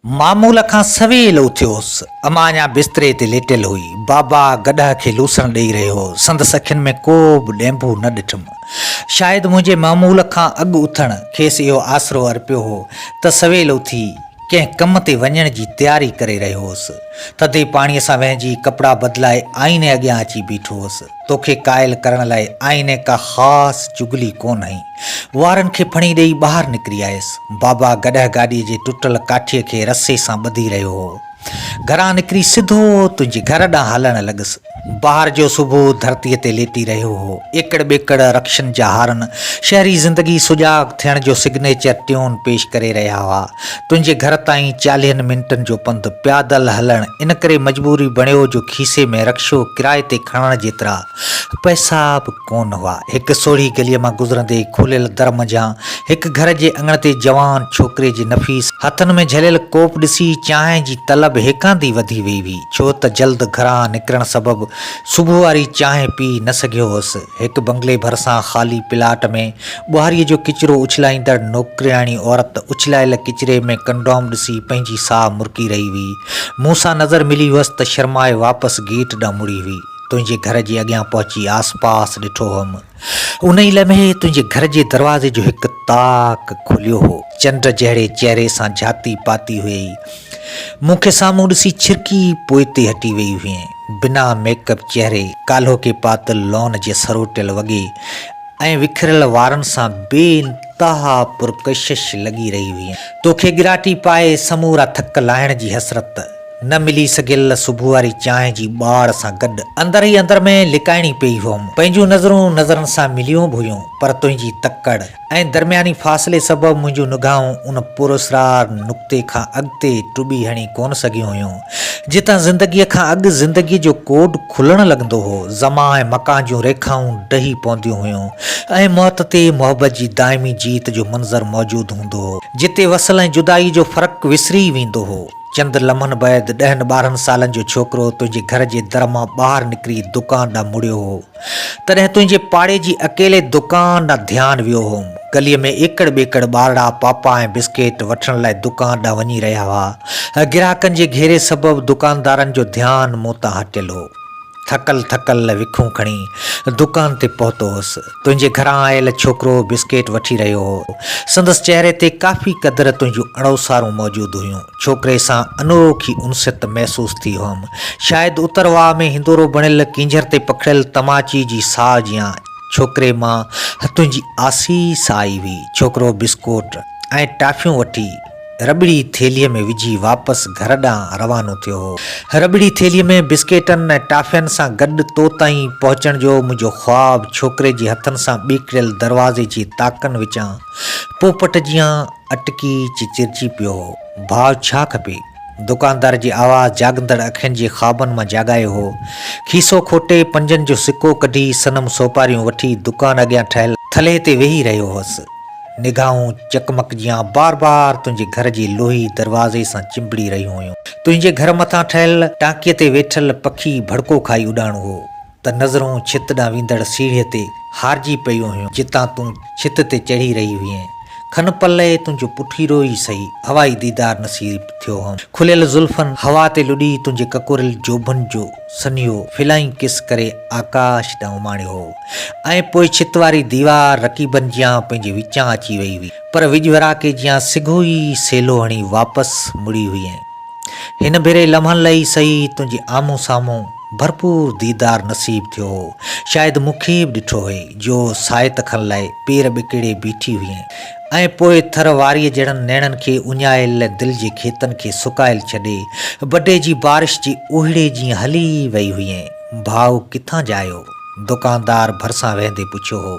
معمول کان سويل اٿيو هوس. امان اڃا بستري تي ليٽيل هئي. بابا گڏهه کي لوسڻ ڏيئي رهيو هو. سندس اکين ۾ ڪو به ڏينڀو نه ڏٺم. شايد منهنجي معمول کان اڳ اٿڻ کيس اهو آسرو ارپيو هو ته سويل اٿي ڪنهن ڪم تي وڃڻ جي تياري ڪري رهيو هوس. ٿڌي پاڻيء سان وهنجي ڪپڙا بدلائي آئيني اڳيان اچي بيٺو هوس. توکي قائل ڪرڻ لاء آئيني ڪا خاص چغلي ڪونه هنئي. وارن کي ڦڻي ڏيئي ٻاهر نڪري آيس. بابا گڏهه گاڏيء جي ٽٽل ڪاٺيء کي رسي سان ٻڌي رهيو هو. گهران نڪري سڌو تنهنجي گهر ڏانهن هلڻ لڳس. بهار جو صبح ڌرتيء تي ليٽي رهيو هو. ايڪڙ ٻيڪڙ رڪشن جا هارن شهري زندگي سجاڳ ٿيڻ جو سگنيچر ٽيون پيش ڪري رهيا هئا. تنهنجي گهر تائين چاليهن منٽن جو پنڌ پيادل هلڻ ان ڪري مجبوري بڻيو جو کيسي ۾ رڪشو ڪرائي تي کڻڻ جيترا پئسا به ڪونه هئا. هڪ سوڙهي گليء مان گذرندي کليل در منجهان هڪ گهر جي اڱڻ تي جوان ڇوڪري جي نفيس هٿن ۾ جهليل ڪوپ ڏسي چانهه جي طلب هيڪاندي وڌي ويئي هئي، ڇو ته جلد گهران نڪرڻ سبب صبح واري چانهه پي نه سگهيو هوس. هڪ بنگلي ڀرسان خالي پلاٽ ۾ ٻهاريء جو ڪچرو اڇلائيندڙ نوڪرياڻي عورت اڇلايل ڪچري ۾ ڪنڊوم ڏسي پنهنجي ساهه مرڪي رهي هئي. مون سان نظر ملي هئس ته شرمائي واپس گيٽ ڏانهن مڙي هئي. تنهنجي گهر جي اڳيان پهچي آسپاس ڏٺو هئم. ان ئي لمحي تنهنجي گهر جي دروازي جو هڪ طاق کليو هو. چنڊ جهڙي چهري سان جهاتي پاتي هيئي. مون کي سامهون ڏسي ڇرڪي پوئتي هٽي ويئي هئين. بنا ميڪ اپ چهري، ڪالهوڪي پاتل لون جي سروٽيل وڳي ۽ وکريل وارن سان بي انتها پرڪشش لڳي رهي هئين. توکي ڳراٽي پائي سمورا ٿڪ لاهڻ جي حسرت. نه ملي سگهيل صبح واري چانهه جي ٻاڙ سان گڏ اندر ئي اندر ۾ لڪائڻي پيئي هئم. پنهنجون نظرون نظرن سان مليون به هيون، پر تنهنجي تڪڙ ۽ درمياني فاصلي سبب منهنجون نگاهون ان پراسرار نقطي کان اڳتي ٽٻي هڻي ڪونه سگهيون هيون، جتان زندگيء کان اڳ زندگيء جو ڪوڊ کلڻ لڳندو هو، زمان ۽ مڪان جون ريکائون ڊهي پونديون هيون ۽ موت تي محبت جي دائمي جيت جو منظر موجود هوندو هو، جتي وصل ۽ جدائيء جو فرق وسري ويندو هو. چند لمحن بعد ڏهن ٻارهن سالن جو ڇوڪرو تنهنجي گهر جي در مان ٻاهر نڪري دڪان ڏانهن مڙيو هو. تڏهن تنهنجي پاڙي جي اڪيلي دڪان ڏانهن ڌيان ويو هوم. گليء ۾ ايڪڙ ٻيڪڙ ٻارڙا پاپا ۽ بسڪيٽ وٺڻ لاء دڪان ڏانهن وڃي رهيا هئا. گراهڪن جي گهيري سبب دڪاندارن جو ڌيان مون تان هٽيل هو. ٿڪل ٿڪل وکون کڻي دڪان تي پهتو هوس. تنهنجي گهران آيل ڇوڪرو بسڪيٽ وٺي رهيو هو. سندس چهري تي ڪافي قدر تنهنجون اڻوسارون موجود هيون. ڇوڪري سان انوکي انسيت محسوس ٿي هئم. شايد اتر واء ۾ هندورو بڻيل ڪينجهر تي پکڙيل تماچي جي ساء جيان ڇوڪري مان تنهنجي آسيس آئي هئي. ڇوڪرو بسڪوٽ ۽ ٽافيون وٺي رٻڙي ٿيلهيء ۾ وجهي واپس گهر ڏانهن روانو ٿيو هو. رٻڙي ٿيلهيء ۾ بسڪيٽن ۽ ٽافين سان گڏ تو تائين پهچڻ جو منهنجو خواب ڇوڪري جي هٿن سان ٻيڪڙيل دروازي جي تاڪن وچان پوپٽ جيان اٽڪي چچرجي پيو هو. ڀاء ڇا کپي؟ دڪاندار جي آواز جاڳندڙ اکين جي خوابن مان جاڳايو هو. کيسو کوٽي پنجن جو سڪو ڪڍي صنم سوپاريون وٺي دڪان اڳيان ٺهيل ٿلهي تي ويهي رهيو هوس. نگاهون چقمق جيان بار بار تنهنجي گهر جي لوهي دروازي سان چنبڙي رهيون هيون. تنهنجي گهر مٿان ٺهيل ٽانڪيء تي ويٺل پکي ڀڙڪو کائي اڏاڻو هو ته نظرون ڇت ڏانهن ويندڙ سيڙهيء تي هارجي پيون هيون، جتان تون ڇت تي چڙهي رهي هئين. کن پل لئه تنهنجو پٺيرو ئي سهي هوائي ديدار نصيب ٿيو هئم. کليل زلفن هوا تي لڏي تنهنجي ڪڪوريل جوڀن جو سنهيو فلائنگ ڪس ڪري آڪاش ڏانهن اماڻيو هو ۽ پوء ڇت واري ديوار رقيبن جيان پنهنجي وچان اچي وئي هئي پر وڄ وراڪي جيان سگهو ئي سيلو هڻي واپس مڙي هئين. هن ڀيري لمحن لئه ئي سهي تنهنجي آمهون سامهون ڀرپور ديدار نصيب ٿيو هو. شايد مون کي به ڏٺو هئي جو ساعت کن لاء پير ٻڪيڙي بيٺي هئين ۽ پوء ٿر واريء جهڙن نيڻن کي اڃايل دل جي کيتن کي سڪايل ڇڏي، بڊي جي بارش جي اوهيڙي جيئن هلي وئي هئين. ڀائو ڪٿان جا آهيو؟ دڪاندار ڀرسان ويهندي پڇيو هو.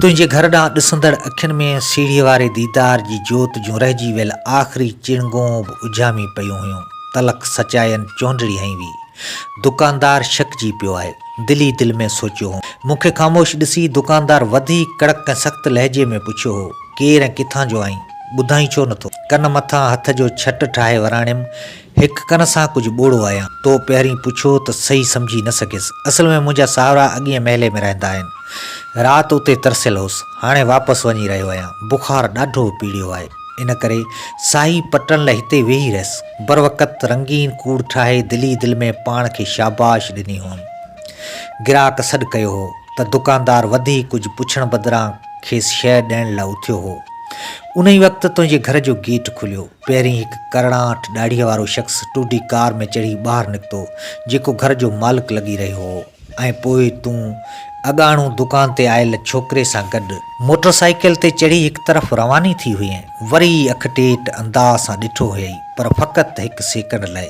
تنهنجي گهر ڏانهن ڏسندڙ اکين ۾ سيڙهيء واري ديدار جي جوت جون رهجي ويل آخري چڻنگون به اجهامي پيون هيون. تلخ سچاين چهنڊڙي هنئي هئي. دڪاندار شڪجي پيو آهي. دل ئي دل ۾ سوچيو هوم. مون کي خاموش ڏسي دڪاندار وڌيڪ ڪڙڪ ۽ سخت لهجي ۾ پڇيو هو، ڪير ۽ ڪٿان جو آهين؟ ٻڌائين ڇو نٿو؟ ڪن مٿان هٿ جو ڇٽ ٺاهي وراڻيم، هڪ ڪن سان ڪجهه ٻوڙو آهيان. تو پهرين پڇيو ته صحيح سمجهي نه سگهيس. اصل ۾ منهنجا ساهرا اڳئين محلي ۾ رهندا آهن. رات اتي ترسيل هوس. هاڻي واپس وڃي رهيو آهيان. بخار ڏاڍو پيڙيو آهي. ان ڪري ساهي پٽڻ لاء هتي ويهي رهيس. بروقت رنگين ڪوڙ ٺاهي دل ئي دل ۾ پاڻ کي شاباش ڏني هئم. گراهڪ سڏ ڪيو هو ته دڪاندار وڌيڪ ڪجهه پڇڻ بدران کيس شيء ڏيڻ لاء اٿيو هو. ان ئي وقت تنهنجي گهر جو گيٽ کليو. پهرين هڪ ڪرڙاٺ ڏاڙهيء وارو شخص ٽوڊي ڪار ۾ چڙهي ٻاهر نڪتو، جيڪو گهر جو مالڪ لڳي رهيو هو ۽ پوء تون اڳاڻو دڪان تي آيل ڇوڪري سان گڏ موٽر سائيڪل تي چڙهي هڪ طرف رواني ٿي هئين. وري اک ٽيٽ انداز سان ڏٺو هيئي، پر فقط هڪ سيڪنڊ لاء،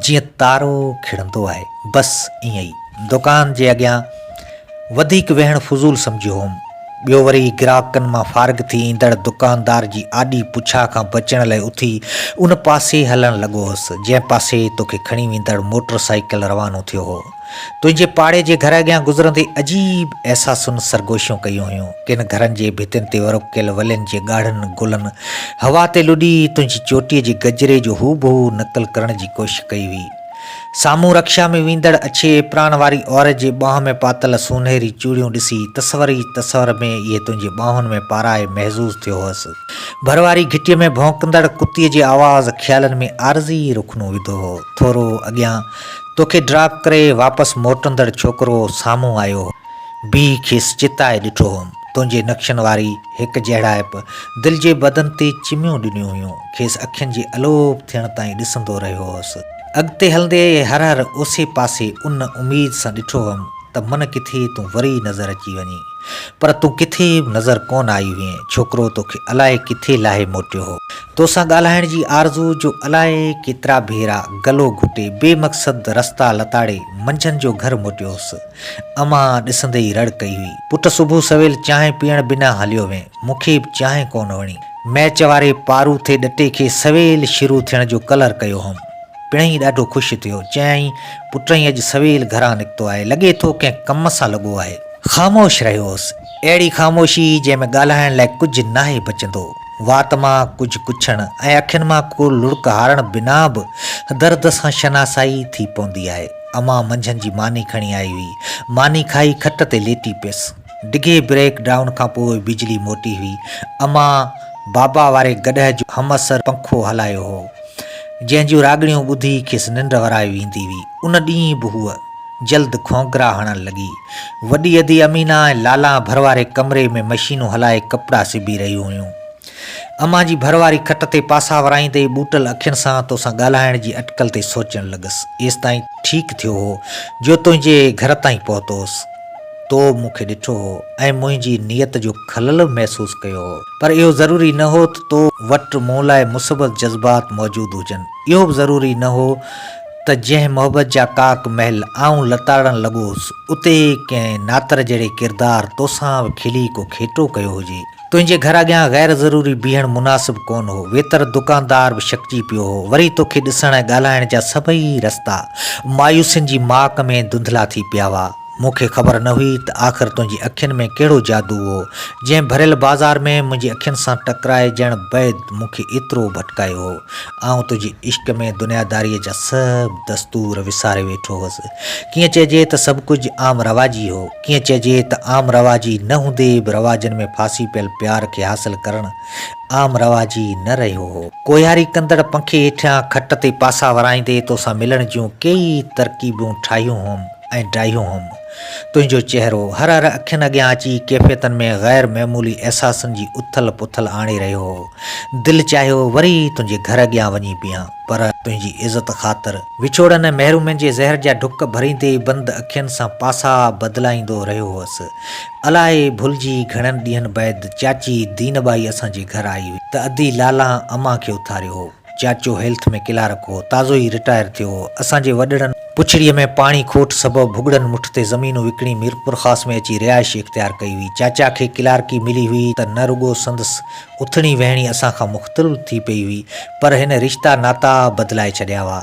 جيئن تارو کڙندو آهي، بس ائين ئي. دڪان جي اڳيان وڌيڪ ويهڻ فضول سمجهيو هوم. ٻيو وري گراهڪن مان فارغ ٿي ايندڙ دڪاندار جي آڏي پڇا کان بچڻ لاء اٿي ان پاسي هلڻ لڳو هوس، جنهن پاسي توکي کڻي ويندڙ موٽر سائيڪل روانو ٿيو هو. تنهنجي پاڙي جي گهر اڳيان گذرندي عجيب احساسن سرگوشيون ڪيون هيون. ڪن گهرن جي ڀتين تي ورڪيل ولين جي ڳاڙهن گلن هوا تي لڏي تنهنجي چوٽيء جي گجري جو هوبهو نقل ڪرڻ جي ڪوشش ڪئي هئي. سامهون رڪشا ۾ ويندڙ اڇي ايپران واري عورت جي ٻانهن ۾ پاتل سونهري چوڙيون ڏسي تصور ئي تصور ۾ اهي تنهنجي ٻانهن ۾ پارائي محظوظ ٿيو هئس. ڀر واري گهٽيء ۾ ڀونڪندڙ ڪتي جي آواز خيالن ۾ عارضي رخنو وڌو هو. ٿورو اڳيان توکي ڊراپ ڪري واپس موٽندڙ ڇوڪرو سامهون آيو هو. بيهي کيس چتائي ڏٺو هئم. تنهنجي نقشن واري هڪجهڙائپ دل جي بدن تي چميون ڏنيون هيون. کيس اکين جي الوپ ٿيڻ تائين ڏسندو رهيو هوس. اڳتي هلندي هر هر اوسي پاسي ان اميد سان ڏٺو هئم ته من ڪٿي تون وري نظر اچي وڃين. پر تون ڪٿي به نظر ڪونه آئي هئين. ڇوڪرو توکي الائي ڪٿي لاهي موٽيو هو. توسان ڳالهائڻ جي آرزو جو الائي ڪيترا ڀيرا گلو گهٽي بي مقصد رستا لتاڙي منجهند جو گهر موٽيو هوس. امان ڏسندي ئي رڙ ڪئي هئي. پٽ صبح سويل چانهه پيئڻ بنا هليو وين. مون کي به چانهه ڪونه وڻي. ميچ واري پاروٿي ڏٽي کي سويل شروع ٿيڻ جو ڪلر ڪيو هئم. پڻهين ڏاڍو خوش ٿيو. چيائين، پٽهين اڄ سويل گهران نڪتو آهي. لڳي ٿو ڪنهن ڪم سان لڳو آهي. خاموش رهيو هوس. اهڙي خاموشي جنهن ۾ ڳالهائڻ لاء ڪجهه ناهي بچندو. وات مان ڪجهه ڪڇڻ ۽ اکين مان ڪو لڙڪ هارڻ بنا به درد سان شناسائي ٿي پوندي آهي. امان منجهند جي ماني کڻي آئي هئي. ماني کائي کٽ تي ليٽي پيس. ڊگهي بريڪ ڊائون کان پوء بجلي موٽي هئي. امان بابا واري گڏهه جو همعصر پنکو هلايو هو. جنهن جون راڳڻيون ٻڌي کيس ننڊ ورائي ويندي هئي. ان ڏينهن به هوء جلد کونگهرا هڻڻ لڳي. وڏي ادي امينا ۽ لالان ڀر واري ڪمري ۾ مشينون هلائي ڪپڙا سبي رهيون هيون. امان جي ڀر واري کٽ تي پاسا ورائيندي ٻوٽل اکين سان توسان ڳالهائڻ جي اٽڪل تي سوچڻ لڳس. ايستائين ٺيڪ ٿيو هو جو تنهنجي گهر تائين پهتو هوس. تو مون کي ڏٺو هو ۽ منهنجي نيت جو خلل به محسوس ڪيو هو. پر اهو ضروري نه هو ته تو وٽ مون لاء مثبت جذبات موجود هجن. اهو به ضروري نه هو ته جنهن محبت جا ڪاڪ محل آئون لتاڙڻ لڳو هوس، اتي ڪنهن ناتر جهڙي ڪردار توسان به کلي ڪو کيٽو ڪيو هجي. تنهنجي گهر اڳيان غير ضروري بيهڻ مناسب ڪونه هو. ويتر دڪاندار به شڪجي پيو هو. وري توکي ڏسڻ ۽ ڳالهائڻ جا سڀئي رستا مايوسين جي ماڪ ۾ ڌنڌلا ٿي پيا هئا. مون کي خبر نه هئي ته آخر تنهنجي اکين ۾ ڪهڙو جادو هو، جنهن ڀريل بازار ۾ منهنجي اکين سان ٽڪرائجڻ بعد مون کي ايترو ڀٽڪايو هو. آئون تنهنجي عشق ۾ دنياداريء جا سڀ دستور وساري ويٺو هوس. ڪيئن چئجي ته سڀ ڪجهه عام رواجي هو. ڪيئن چئجي ته عام رواجي نه هوندي به رواجن ۾ ڦاسي پيل پيار کي حاصل ڪرڻ عام رواجي نه رهيو هو. ڪوهياري ڪندڙ پنکي هيٺيان کٽ تي پاسا ورائيندي توسان ملڻ جون ڪيئي ترڪيبون ٺاهيون هئم ۽ ڊاهيون هئم. تنهنجو چهرو هر هر اکين اڳيان اچي ڪيفيتن ۾ غير معمولي احساسن جي اٿل پٿل آڻي رهيو هو. دل چاهيو وري تنهنجي گهر اڳيان وڃي بيهان پر تنهنجي عزت خاطر وڇوڙن ۽ محرومين جي زهر جا ڍڪ ڀريندي بند اکين سان پاسا بدلائيندو رهيو هئس. الائي ڀلجي گهڻن ڏينهن بعد چاچي دين ٻائي اسان جي گهر آئي هئي ته ادي لالان امان کي اٿاريو هو. چاچو هيلٿ ۾ ڪلارڪ هو. تازو ئي رٽائر ٿيو هو. اسان جي وڏڙن پڇڙيء ۾ پاڻي کوٽ سبب ڀڳڙن مٺ تي زمينون وڪڻي ميرپورخاص ۾ اچي رهائش اختيار ڪئي هئي. چاچا کي ڪلارڪي ملي هئي ته نه رڳو سندس اٿڻي ويهڻي اسان کان مختلف ٿي پئي هئي، پر هن رشتا ناتا بدلائي ڇڏيا هئا.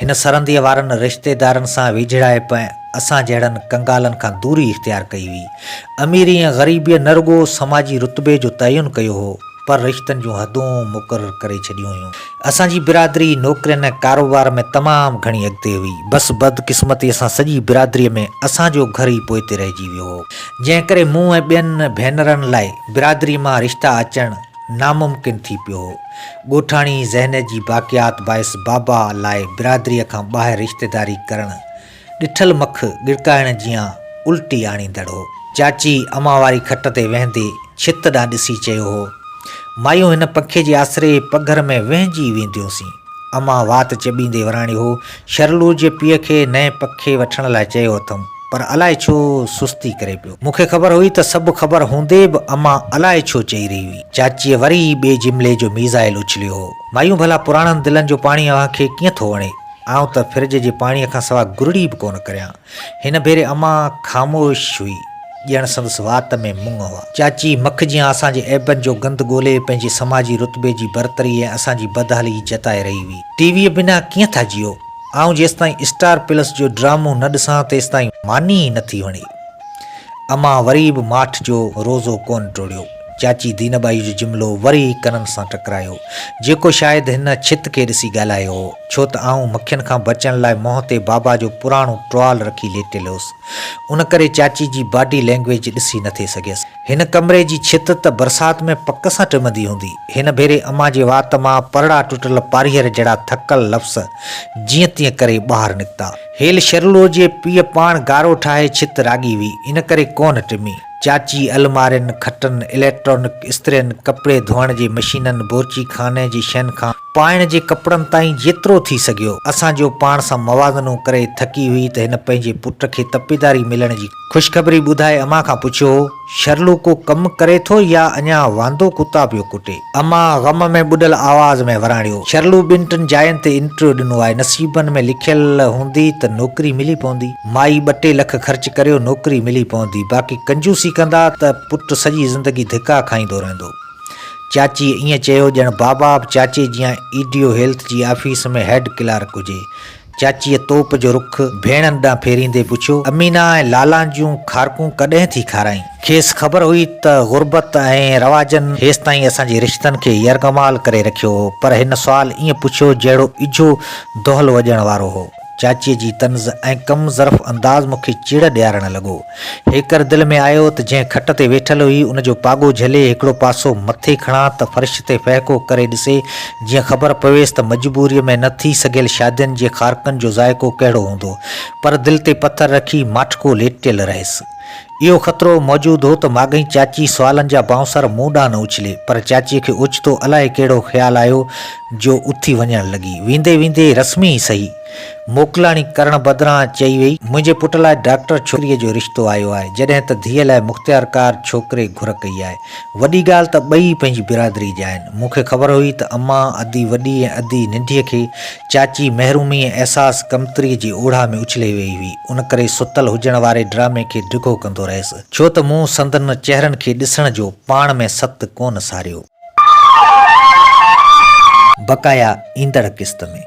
هن سرنديء وارن رشتيدارن سان ويجهڙائپ ۽ اسان جهڙن ڪنگالن کان دوري اختيار ڪئي هئي. اميري ۽ غريبيء نه رڳو سماجي رتبي جو تعين ڪيو هو، پر رشتن جون حدون مقرر ڪري ڇڏيون هيون. اسان جي برادري نوڪرين ۽ ڪاروبار ۾ تمام گهڻي اڳتي هئي. بس بدقسمتيء سان سڄي برادريء ۾ اسان جو گهر ئي پوئتي رهجي ويو هو. جنهن ڪري مون ۽ ٻين ڀينرن لاء برادريء مان رشتا اچڻ ناممڪن ٿي پيو هو. ڳوٺاڻي ذهنيت جي باقيات باعث بابا لاء برادريء کان ٻاهر رشتيداري ڪرڻ ڏٺل مک ڳڙڪائڻ جيان الٽي آڻيندڙ هو. چاچي امان واري کٽ تي ويهندي ڇت ڏانهن ڏسي چيو هو، مايون هن پکي جي آسري پگهر ۾ وهنجي وينديونسين. امان وات چٻيندي وراڻيو هو، شرلوء جي پيء کي نئين پکي وٺڻ لاء چيو اٿم، پر الائي ڇو سستي ڪري پيو. مون کي خبر هئي ته سڀ خبر هوندي به امان الائي ڇو چئي رهي هئي. چاچيء وري ٻئي جملي جو ميزائل اڇليو هو، مايون ڀلا پراڻن دلن جو پاڻي اوهان کي ڪيئن ٿو وڻي؟ آئون ته فرج جي پاڻيء کان سوا گرڙي به ڪونه ڪريان. هن ڀيري امان خاموش هئي، ڄڻ سندس وات ۾ مڱ هئا. چاچي مک جيان اسان جي عيبن جو گند ڳولي پنهنجي سماجي رتبي جي برتري ۽ اسان جي بدحالي جتائي رهي هئي. ٽي ويء بنا ڪيئن ٿا جيئو؟ آئون جيستائين اسٽار پلس جو ڊرامو نه ڏسان تيستائين ماني ئي نه ٿي وڻي. امان وري به ماٺ جو روزو ڪونه ٽوڙيو. چاچي دينٻائي جو جملو وري ڪنن سان ٽڪرايو، جيڪو شايد هن ڇت کي ڏسي ڳالهايو هو، ڇو ته آئون مکين کان بچڻ لاء منهن تي بابا جو پراڻو ٽوال رکي ليٽيل هيس، ان ڪري چاچي جي باڊي لينگويج ڏسي نه ٿي سگهيس. هن ڪمري جي ڇت ته برسات ۾ پڪ سان ٽمندي هوندي. هن ڀيري امان جي وات مان پرڙا ٽٽل پاريهر جهڙا ٿڪل لفظ جيئن تيئن ڪري ٻاهر نڪتا. هيل شرلوء جي پيء پاڻ گارو ٺاهي ڇت راڳي هئي، ان ڪري ڪونه ٽمي. چاچي المارين، کٽن، اليڪٽرانڪ استرين، ڪپڙي ڌوئڻ جي مشينن، بورچي خاني جي شين کان پائڻ جي ڪپڙن تائين جيترو ٿي سگهيو، اسان جو پاڻ سان موازنو ڪري ٿڪي هئي ته هن پنهنجي پٽ کي تپيداري ملڻ جي خوشخبري ٻڌائي امان کان پڇيو هو، شرلو ڪو ڪم ڪري ٿو يا اڃا واندو ڪتا پيو ڪٽي؟ امان غم ۾ ٻڏل آواز ۾ وراڻيو، شرلو ٻن ٽن جاين تي انٽريو ڏنو آهي، نصيبن ۾ لکيل هوندي ته نوڪري ملي پوندي. مائي ٻه ٽي لک خرچ ڪريو نوڪري ملي پوندي، باقي ڪنجوسي ڪندا ته پٽ سڄي زندگي ڌڪا کائيندو رهندو. چاچيء ائين چيو ڄڻ بابا به چاچي جيان اي ڊي او هيلٿ جي آفيس ۾ هيڊ ڪلارڪ هجي. چاچيء توپ جو رخ ڀيڻن ڏانهن ڦيريندي پڇيو، امينا ۽ لالان جون کارڪون ڪڏهن ٿي کارائين؟ کيس خبر هئي ته غربت ۽ رواجن هيستائين اسان جي رشتن کي يرغمال ڪري رکيو هو، پر هن سوال ائين پڇيو جهڙو اجهو دهل وڄڻ وارو هو. چاچيء جي طنز ۽ ڪم ظرف انداز مون کي چڙ ڏيارڻ لڳو. هيڪر دل ۾ آيو ته جنهن کٽ تي ويٺل هئي، ان جو پاڳو جهلي هڪڙو پاسو مٿي کڻان ته فرش تي ڦهڪو ڪري ڏسي، جيئن خبر پويس ته مجبوريء ۾ نه ٿي سگهيل شادين جي خارڪن جو ذائقو ڪهڙو هوندو. پر دل تي پٿر رکي ماٺڪو ليٽيل رهيس. اهو خطرو موجود هو ته ماڳهين چاچي سوالن جا بائونسر مون ڏانهن نه اڇلي، پر چاچيء کي اوچتو الائي ڪهڙو خيال آيو جو اٿي وڃڻ لڳي. ويندي ويندي رسمي ئي سهي، موڪلاڻي ڪرڻ بدران چئي ويئي، منهنجي پٽ لاء ڊاڪٽر ڇوڪريء جو رشتو آيو آهي، جڏهن ته ڌيء لاء مختيارڪار ڇوڪري گهر ڪئي آهي. وڏي ڳالهه ته ٻئي پنهنجي برادريء جا آهن. مون کي خبر هئي ته امان، ادي وڏي ۽ ادي ننڍيء کي چاچي محرومي ۽ احساس ڪمتريء جي اوڙاهه ۾ اڇلي ويئي هئي، ان ڪري ستل هجڻ واري ڊرامي کي ڊگهو ڪندو رهيس، ڇو ته مون سندن چهرن کي ڏسڻ جو پاڻ ۾ ست ڪونه ساريو. بقايا ايندڙ قسط ۾.